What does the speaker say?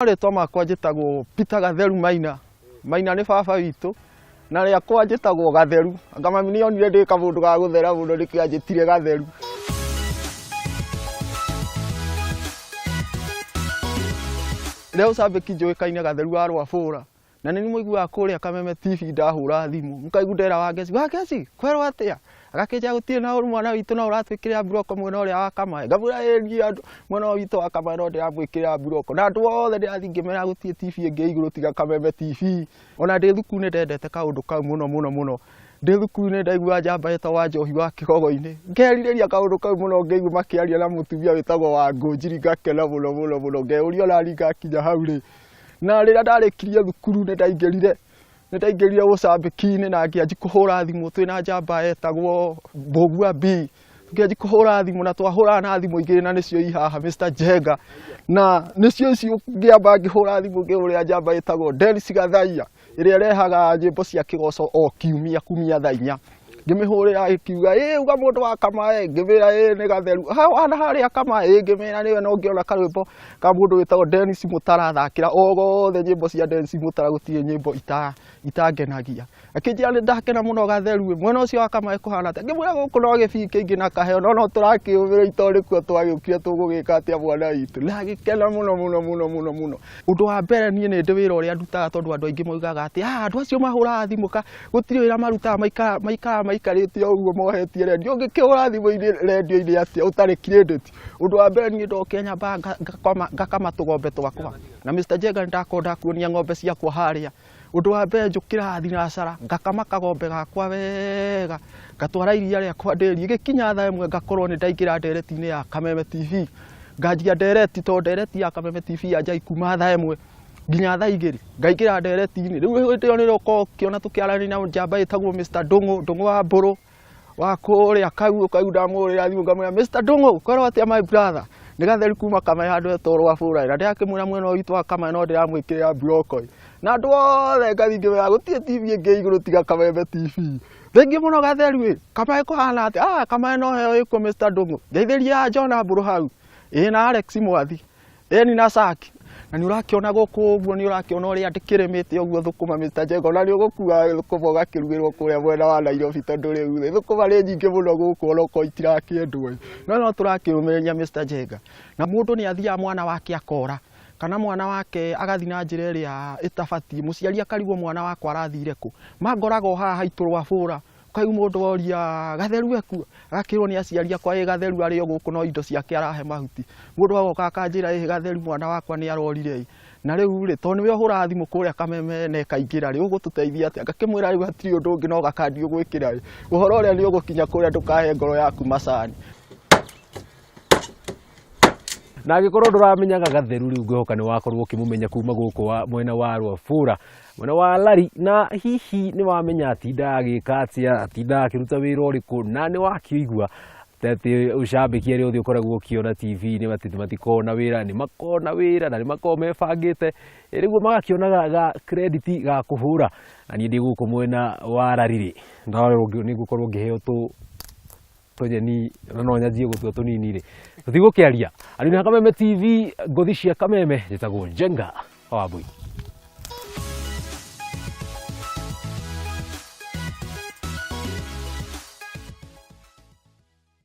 Marĩtwa makwa njĩtagwo Peter Gatheru Maina. Maina nĩ baba witũ na rĩakwa njĩtagwo Gatheru. Anga mami nĩ onire ndĩ kamũndũ ga gũthera mũno nĩkĩo anjĩtire Gatheru. Rĩa ũcambĩki njũĩkaine Gatheru wa Rwabũra. Na nĩ mũiguaga kũrĩa Kameme TV ndahũra thimũ, mũkaigua ndera Wangeci, Wangeci, kwerwo atĩa? Agakĩnjĩra gũtirĩ na ũru mwana witũ no ũratwĩkĩrĩra mburoko mwena ũrĩa wa Kamae. Ngamwĩra ĩĩ niĩ andũ mwena ũyũ witũ wa Kamae no ndĩramwĩkĩrĩra mburoko. Na andũ othe ndĩrathiĩ ngĩmeraga gũtirĩ TV ĩngĩ ĩ igũrũ tiga Kameme TV. Ona ndĩ thukuru nĩ ndendete kaũndũ kau mũno mũno mũno. Ndĩ thukuru nĩ ndaiguaga njamba ĩtagwo Wanjohi wa Kĩgogo-inĩ, ngerirĩria kaũndũ kau mũno ngĩigua makĩaria na mũtumia wĩtagwo Wangũnjiri ngakena mũno mũno mũno, ngeyũria onaniĩ ngakinya hau rĩ. Na rĩrĩa ndarĩkirie thukuru nĩ ndaingĩrire nĩ ndaingĩrire ũcambĩki-inĩ na ngĩanji kũhũra thimũ twĩna njamba yetagwo Mbũgua B. Tũkĩanji kũhũra thimũ na twahũraga na thimũ igĩrĩ na nĩcio i haha Mr Njenga. Na nĩcio icio ngĩamba ngĩhũra thimũ ngĩhũrĩra njamba ĩtagwo Dennis Gathaiya ĩrĩa ĩrehaga nyĩmbo cia kĩgoco o kiumia kumia thaa inya. Ngĩmĩhũrĩra ĩkiuga ĩ uga mũndũ wa Kamae, ngĩmĩra ĩ nĩ Gatheru, ha wana harĩa Kamae, ĩ ngĩmĩra nĩwe no ngĩona karwĩmbo ka mũndũ wĩtagwo Dennis Mũtara athakĩra o gothe nyĩmbo cia Dennis Mũtara gũtirĩ nyĩmbo itangenagia. Akĩnjĩra nĩ ndakena mũno Gatheru ĩ, mwena ũcio wa Kamae kũhana atĩa? Ngĩmwĩra gũkũ no gĩbii kĩingĩ na kaheo no no tũrakĩũmĩrĩria tondũ nĩkuo twagĩũkire tũgũgĩka atĩa mwana witũ. Na agĩkena mũno mũno mũno mũno mũno. Ũndũ wa mbere niĩ nĩ ndĩ wĩra ũrĩa ndutaga tondũ andũ aingĩ moigaga atĩ ah andũ acio mahũraga thimũ ka gũtirĩ wĩra marutaga maikaraga maikaraga maikarĩte o ũguo mohetie rendio. Ũngĩkĩhũra thimũ rendio-inĩ atĩa ũtarĩ credit? Ũndũ wa mbere niĩ ndokĩra nyambaga ngakama tũgombe twakwa. Na Mr Njenga nĩ ndakorwo ndakuonia ng'ombe ciakwa harĩa. Ũndũ wa mbere njũkĩraga thinacara, ngakama kagombe gakwa wega, ngatwara iria rĩakwa ndĩri, ĩgĩkinya thaa ĩmwe ngakorwo nĩ ndaingĩra ndereti-inĩ ya Kameme TV. Nganjia ndereti tondũ ndereti ya Kameme TV yanjagia kuma thaa ĩmwe nginya thaa igĩrĩ, ngaingĩra ndereti-inĩ. Rĩu hĩndĩ ĩyo nĩrĩo ũkoragwo ũkĩona tũkĩaranĩria na njamba ĩtagwo Mr Ndũng'ũ, Ndũng'ũ wa Mbũrũ, wa kũrĩa Kaguũ, Kaguũ ndamũhũrĩra thimũ ngamwĩra Mr Ndũng'ũ, kwĩrwo atĩa my brother? Nĩ gatheri kuma Kamae handũ hetagwo Rwabũra na ndĩrakĩmwĩra mwena ũyũ witũ wa Kamae no ndĩramwĩkĩrĩra mburoko ĩ. Na andũ othe ngathiĩ ngĩmeraga gũtirĩ TV ĩngĩ ĩ igũrũ tiga Kameme TV. Thengiũ mũno Gatheru ĩ, Kamae kũhana atĩa? Ah, Kamae no heo ĩkuo Mr Ndũng'ũ. Ngeithĩria John Mbũrũ hau. Ĩ na Alex Mwathi. Ĩni na Saki. Na nĩ ũrakĩona gũkũ ũguo nĩ ũrakĩona ũrĩa ndĩkĩrĩmĩte ũguo thũkũma Mr Njenga ona nĩ ũgũkua thũkũma ũgakĩrugĩrwo kũrĩa mwena wa Nairobi tondũ rĩu rĩ thũkũma nĩ nyingĩ mũno gũkũ ona okorwo itirakĩendwo ĩ. No no tũrakĩũmĩrĩria Mr Njenga. Na mũndũ nĩ athiaga mwana wake akora kana mwana wake agathiĩ na njĩra ĩrĩa ĩtabatiĩ, mũciari akarigwo mwana wakwa arathire kũ. Mangoraga o haha haitũ Rwabũra, ũkaigua mũndũ oria Gatheru ekuo? Agakĩrwo nĩ aciari akwa ĩ Gatheru arĩ o gũkũ no indo ciake arahe mahuti. Mũndũ agoka akanjĩra ĩ Gatheru mwana wakwa nĩ arorire ĩ, na rĩu rĩ tondũ nĩwe ũhũraga thimũ kũrĩa Kameme na ĩkaingĩra rĩ, ũgũtũteithia atĩa? Ngakĩmwĩra rĩu hatirĩ ũndũ ũngĩ no gakandi ũgwĩkĩra ĩ, ũhoro ũrĩa nĩ ũgũkinya kũrĩa ndũkahe ngoro yaku macani. Na angĩkorwo ndũramenyaga Gatheru rĩu ngwĩhoka nĩ wakorwo ũkĩmũmenya kuma gũkũ wa, mwena wa Rwabũra mwena wa Lari, na hihi nĩ wamenya atindaga agĩka atĩa, atindaga akĩruta wĩra ũrĩkũ, na nĩ wakĩigua atĩ ũcambĩki arĩa othe ũkoragwo ũkĩona TV-inĩ atĩ matikoragwo na wĩra, nĩ makoragwo na wĩra na nĩ makoragwo mebangĩte nĩguo magakĩonaga ga credit ga kũhũra. Na niĩ ndĩ gũkũ mwena wa Lari rĩ, nĩ ngũkorwo ngĩheo tũ tũnyeni na no nyanjie gũtua tũnini rĩ tũtigũkĩaria. Andũ nĩ Kameme TV, ngũthi cia Kameme, njĩtagwo Njenga wa Wambui.